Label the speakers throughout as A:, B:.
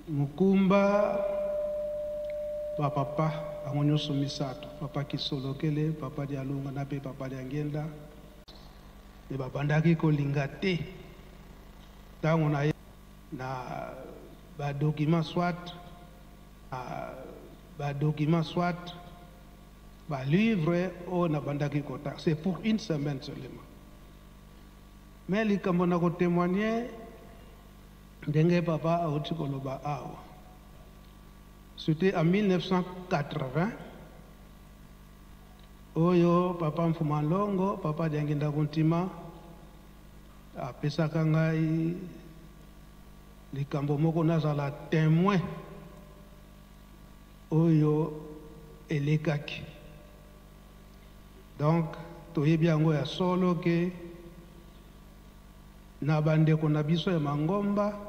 A: Mokumba ba papa bango nyonso misato, papa Kisolokele, papa Dialunga na mpe papa Diangienda, me babandaki kolinga te ntango na ye na ba document soit na ba document soit ba livre oyo nabandaki kotanga, c'est pour une semaine seulement. Mais likambo na kotémoigner ndenge papa auti koloba awa, c'était en 1980 oyo papa Mfuma Longo, papa Diangienda Kuntima apesaka ngai likambo moko nazala témoin oyo elekaki. Donc toyebi yango ya solo ke na bandeko na biso ya mangomba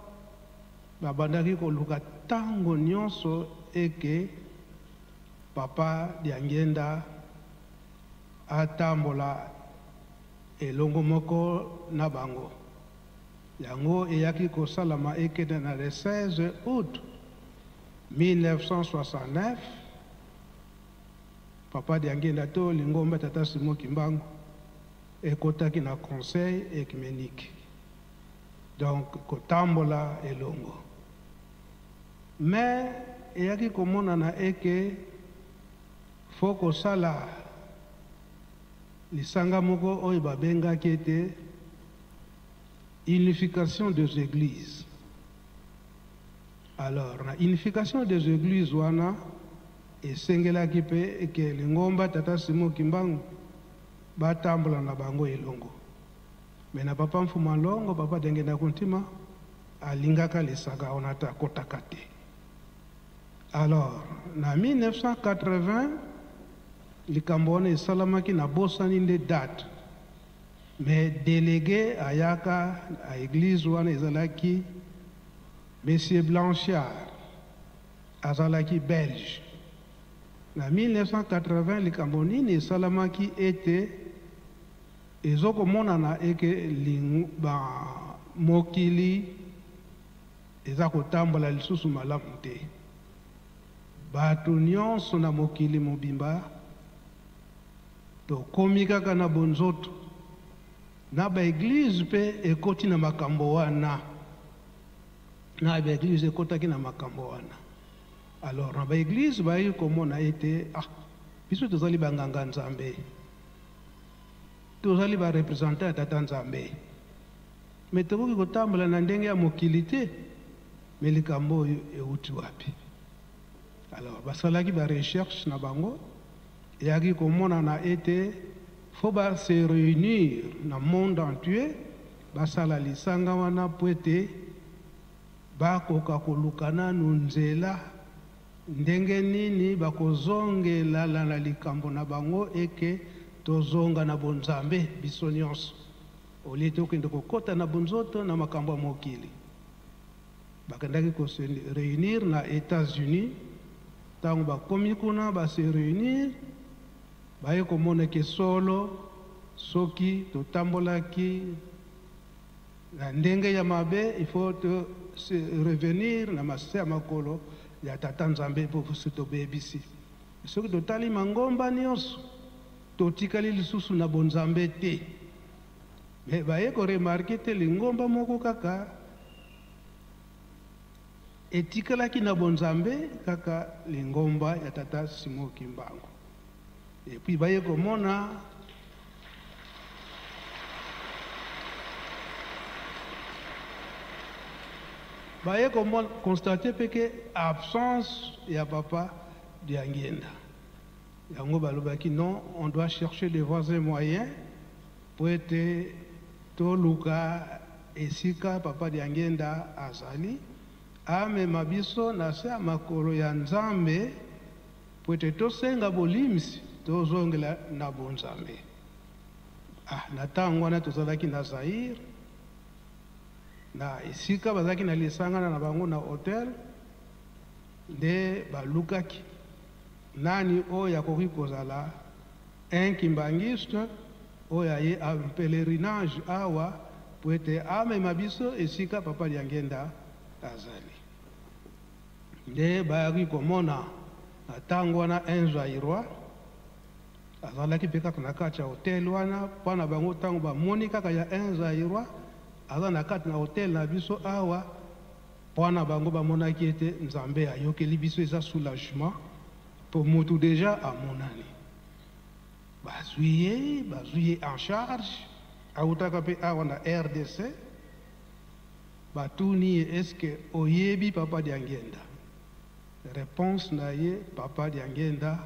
A: babandaki koluka ntango nyonso eke papa Diangienda atambola elongo moko na bango. Yango eyaki kosalama ekende na le 16 août 1969, papa Diangienda to lingomba tata Simon Kimbangu ekotaki na conseil œcuménique, donc kotambola elongo. Mais eyaki komonana eke fo kosala lisanga moko oyo babengaki ete unification des églises. Alors na unification des églises wana esengelaki mpe eke lingomba tata Simon Kimbangu batambola na bango elongo. Me na papa Mfuma Longo, papa Diangienda Kuntima alingaka lisanga wana ata akotaka te. Alors na 1980 likambo wana esalamaki, nabosani nde date, mais délégué ayaka na église wana ezalaki monsieur Blanchard, azalaki belge. Na 1980 likambo nini esalamaki ete ezokomonana eke mokili eza kotambola lisusu malamu te. Bato nyonso na mokili mobimba tokomi kaka na bonzoto, na ba église mpe ekoti na makambo wana, na ba église ekotaki na makambo wana. Alors na ba église bayaki komona ete ah, biso tozali banganga Nzambe, tozali ba représentant ya tata Nzambe, me tokoki kotambola na ndenge ya mokili te. Me likambo oyo euti wapi? Alors basalaki ba recherche na bango, eyaki komonana ete fo ba se réunir na monde entier, basala lisanga wana po ete bakoka koluka nanu nzela ndenge nini bakozongela na likambo na bango eke tozonga na bonzambe biso nyonso, olie tokende kokota na bonzoto na makambo ya mokili. Bakendaki kose réunir na États-Unis. Ntango bakomi kuna, base réunir, baye komona ke solo soki totambolaki na ndenge ya mabe, il faut to se revenir na mase ya makolo ya tata Nzambe mpo soki tobebisi. Soki totali mangomba nyonso, totikali lisusu na bonzambe te. Me baye koremarquer te lingomba moko kaka etikalaki na bonzambe, kaka lingomba ya tata Simon Kimbangu. Et puis baye komona baye komona constater mpe ke absence ya papa Diangienda. Yango balobaki non, on doit chercher des voies et moyens po ete toluka esika papa Diangienda azali, amema biso na se ya makolo ya Nzambe po ete tosenga bolimisi, tozongela na bonzambe. Ah, na ntango wana tozalaki na Zaïre, na esika bazalaki na lisangana na bango na hotel, nde balukaki nani oyo akoki kozala un kimbangiste oyo aye en pèlerinage awa po ete amema biso esika papa Diangienda azali. Nde bayaki komona na tango wana un Zaïrois azalaki mpe kaka na kati ya hotel wana. Mpo na bango, ntango bamoni kaka ya un Zaïrois aza na kati na hotel na biso awa, mpo na bango bamonaki ete Nzambe ayokeli biso, eza soulagement mpo motu deja amonani. Bazwi ye en charge, awutaka mpe awa na RDC. Batuni ye: "Est-ce oyebi Papa Diangenda?" Réponse na ye: "Papa Diangenda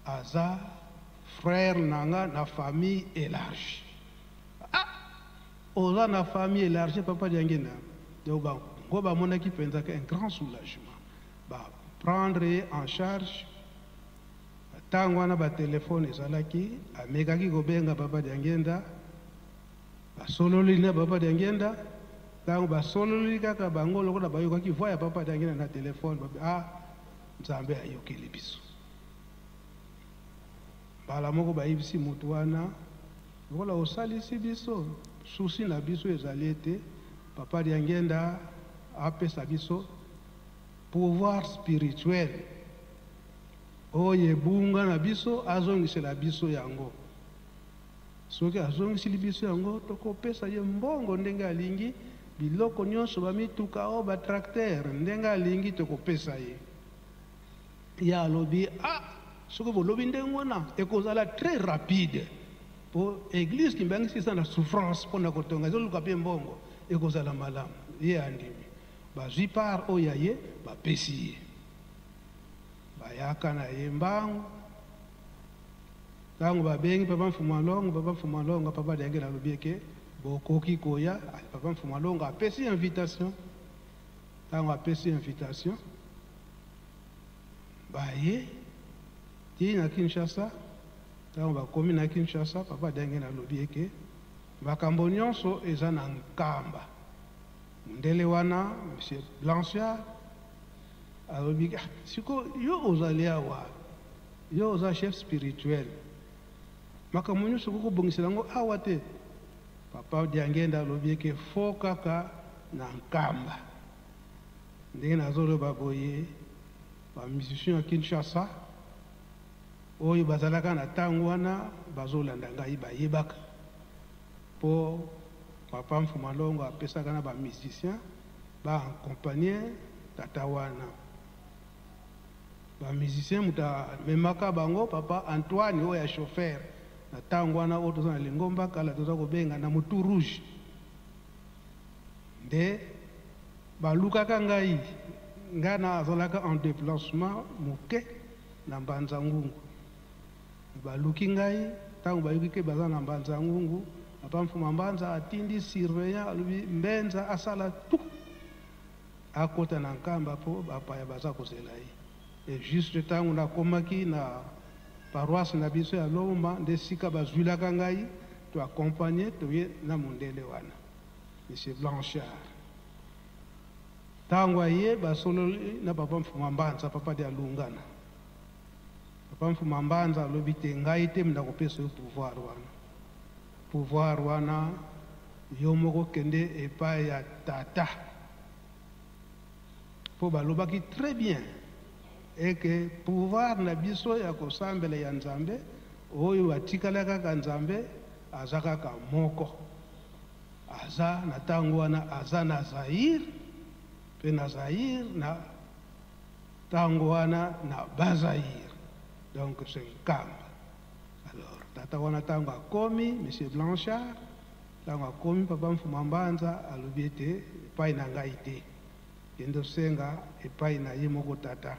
A: aza frère na nga na famille élargie." "Ah, oza na famille élargie, Papa Diangenda?" Donc bango bamonaki mpenza un grand soulagement, baprendre ye en charge. Ntango wana batelefone ezalaki, amekaki kobenga Papa Diangenda, basololi na Papa Diangenda. Ntango basololi kaka, bango lokola bayokaki voix ya Papa Diangenda na telefone, babi: "Ah, Nzambe ayokeli biso." Mbala moko bayebisi motu wana: "Lokola osalisi biso, souci na biso ezali ete Papa Diangenda apesa biso pouvoir spirituel oyo ebunga na biso, azongisela biso yango. Soki azongiseli biso yango, tokopesa ye mbongo ndenge alingi, biloko nyonso, bamituka oyo, batracteur, ndenge alingi, tokopesa ye." Ye alobi: "Ah, soki bolobi ndenge wana, ekozala très rapide, mpo église Kimbanguiste eza na souffrance mpona kotonga, ezoluka mpe mbongo, ekozala malamu." Ye andimi. Bazwi part oyo ya ye, bapesi ye, bayaka na ye mbangu. Ntango babengi Papa Mfumu Alongo, Papa Mfumu Alongo, Papa Diangenda alobi eke bokoki koya. Papa Mfumu Alongo apesi invitation. Ntango apesi invitation, baye ti na Kinshasa. Ntango bakomi na Kinshasa, Papa Diangenda alobi eke makambo nyonso eza na Nkamba. Mondele wana, Monsieur Blanchard, alobi: "Ah, siko yo ozali awa, yo oza chef spirituel, makambo nyonso okoki kobongisela yango awa te." Papa Diangenda alobi eke faut kaka na Nkamba. Ndenge nazoloba boye, bamusicien ya Kinshasa oyo bazalaka na ntango wana bazolanda ngai, bayebaka, mpo Papa Mfuma Longo apesaka na bamusicien baaccompagne tata wana. Bamusicien, moto amemaka bango, Papa Antoine oyo ya chauffeur na ntango wana, oyo toza na lingomba kala toza kobenga na motu rouge. Nde balukaka ngai, ngai nazalaka en déplacement moke na Mbanza Ngungu. Baluki ngai. Ntango bayoki ke baza na Mbanza Ngungu, Papa Mfuma Mbanza atindi surveillant, alobi Mbenza asala tout akota na Nkamba mpo bapaya baza kozela ye. Et juste ntango nakomaki na paroisse na biso ya Lomba, nde sika bazwilaka ngai, toaccompagne, toye na mondele wana, Monsieur Blanchard. Ntango aye, basololi na Papa Mfuma Mbanza, Papa de Alungana. Papa Mfuma Mbanza alobi te: "Ngai te mnda kopesa yo pouvoir wana. Pouvoir wana, yo moko kende epai ya tata." Mpo balobaki très bien eke pouvoir na biso ya kosambela ya Nzambe oyo batikala kaka, Nzambe aza kaka moko, aza na ntango wana aza na Zaire, mpe na Zaire na ntango wana na Bazaire, donc c'est Nkamba. Alors tata wana, ntango akomi, Monsieur Blanchard, ntango akomi, Papa Mfuma Mbanza alobi ete epai na ngai te, kende osenga epai na ye moko tata.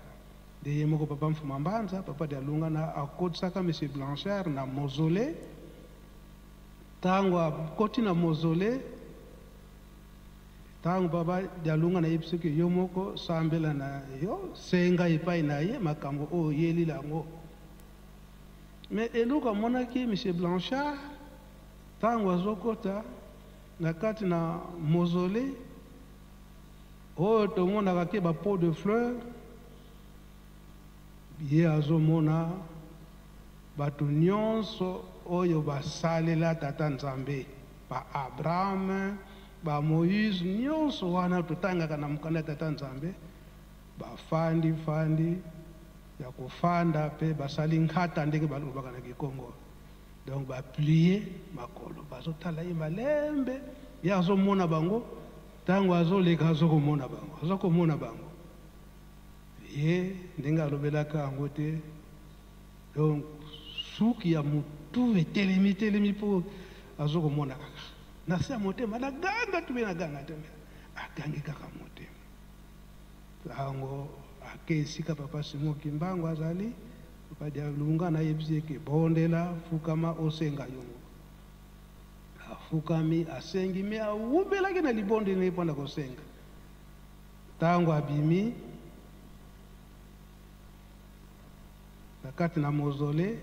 A: Nde ye moko Papa Mfuma Mbanza, Papa de Alungana, akotisaka Monsieur Blanchard na mausolée. Ntango akoti na mausolée, ntango Papa de Alungana ayebi soki yo moko sambela na yo, senga epai na ye makambo oyo oyelila yango. Mais eloko amonaki Monsieur Blanchard ntango azokota na kati na mausolée oyo tomonaka ke bapots de fleur, ye azomona bato nyonso oyo basalela tata Nzambe, ba Abraham, ba Moïse, nyonso wana totangaka na mokanda ya tata Nzambe. Bafandi fandi ya kofanda pe basali nkata ndenge balobaka na kikongo. Donc ba plier makolo, bazotala ye malembe, ye azomona bango, tango azoleka azokomona bango, azokomona bango. Ye ndenge alobelaka yango te, donc suki ya mutu etelemi telemi po azokomona kaka na se ya motema, na ganga to na ganga te, agangi kaka motema. Tango ake esika papa Simon Kimbangu azali, papa Dialungana ayebisi ye ke bondela, fukama osenga yo moko. Afukami, asengi, mais awumelaki na libondeli na ye mpo na kosenga. Tango abimi na kati na mausolee,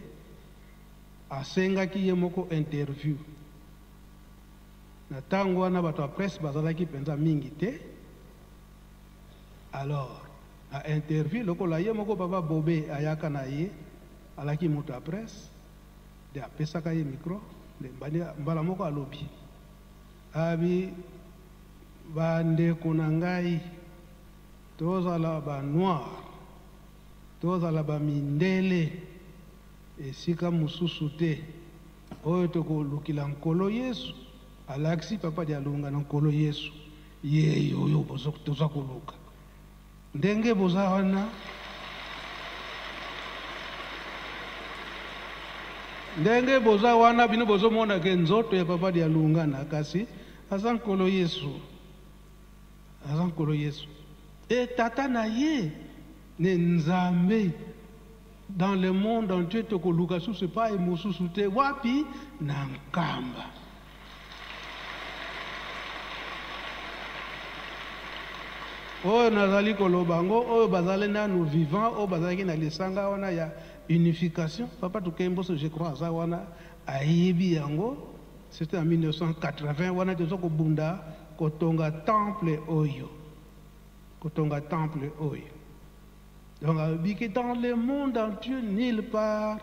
A: asengaki ye moko interview. Na tango wana bato ya presse bazalaki mpenza mingi te. Alors na interview lokola ye moko papa Bobe ayaka na ye, alaki moto ya presse, nde apesaka ye micro, nde mbala moko alobi, abi, Ba ndeko na ngai, tozala ba noirs, tozala ba mindele, esika mosusu te oyo tokolukila Nkolo Yesu, alakisi Papa Dialungana Nkolo Yesu, ye oyo toza koluka. Ndenge boza wana, ndenge boza wana, bino bozomona ke nzoto ya Papa Dialungana, kasi aza Nkolo Yesu, aza Nkolo Yesu. E tata na ye ne Nzambe. Dans le monde entier tokoluka susu epai mosusu te, wapi? Na Nkamba. Oyo nazali koloba yango, oyo bazali nanu vivant, oyo bazalaki na lisanga wana ya unification, Papa Tukemboso je crois aza wana, ayebi yango, c'était en 1980, wana toza kobunda kotonga temple oyo, kotonga temple oyo. Donc alobi que dans le monde entier nulle part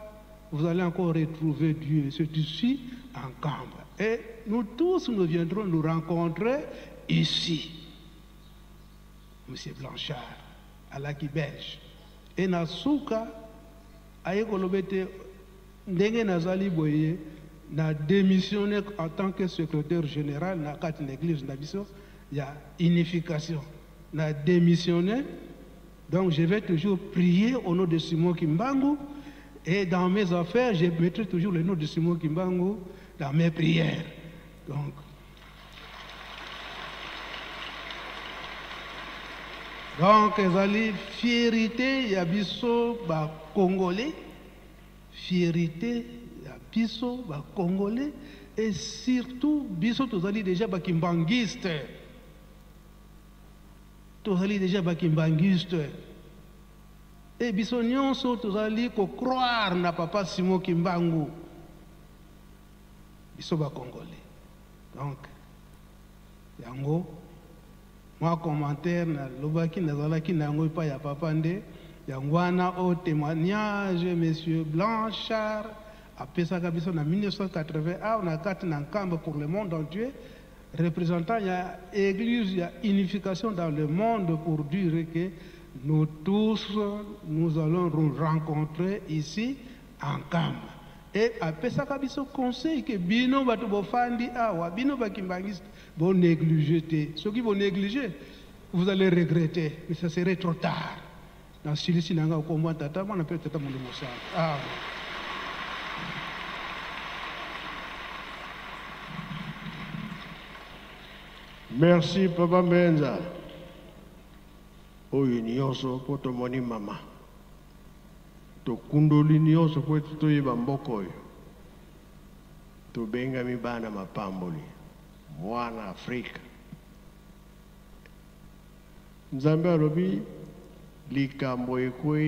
A: vous allez encore retrouver Dieu, c'est ici en Nkamba. Et nous tous nous viendrons nous rencontrer ici. Monsieur Blanchard alaki belge et na suka aye koloba ete ndenge nazali boye na demissionne en tant que secrétaire général na kati na église na biso ya unification, na demissionne. Donc je vais toujours prier au nom de Simon Kimbangu et dans mes affaires je mettrai toujours le nom de Simon Kimbangu dans mes prières. Donc Donc ezali fierité ya biso ba Congolais, fierité ya biso ba Congolais et surtout biso tozali déjà ba kimbanguistes. Tozali dejà ba kimbanguiste et biso nionso tozali ko croire na papa Simon Kimbangu biso ba congolais donc yango mwa commentaire na lobaki nazalaki na yango epai ya papa nde yango wana o témoignage monsieur Blanchard apesaka biso na 1980 awa na kati na Nkamba pour le monde entier. Representant ya eglise ya unification dans le monde pour dire que nous tous nous allons nous rencontrer ici en Nkamba et apesaka biso conseil que bino batu bofandi awa bino ba kimbanguiste bo negliger te, soki bo negliger vous allez regretter mais ça serait trop tard. Nasilisi na nga kombo ya Tata, Mwana mpe Tata Molimo Santu. Amen.
B: Merci papa Mbenza. Oyo nionso mpo tomoni mama. Tokundoli nionso mpo ete toyeba mboka oyo. Tobengami bana mapamboli. Mwana Afrika. Nzambe alobi likambo ekweyi.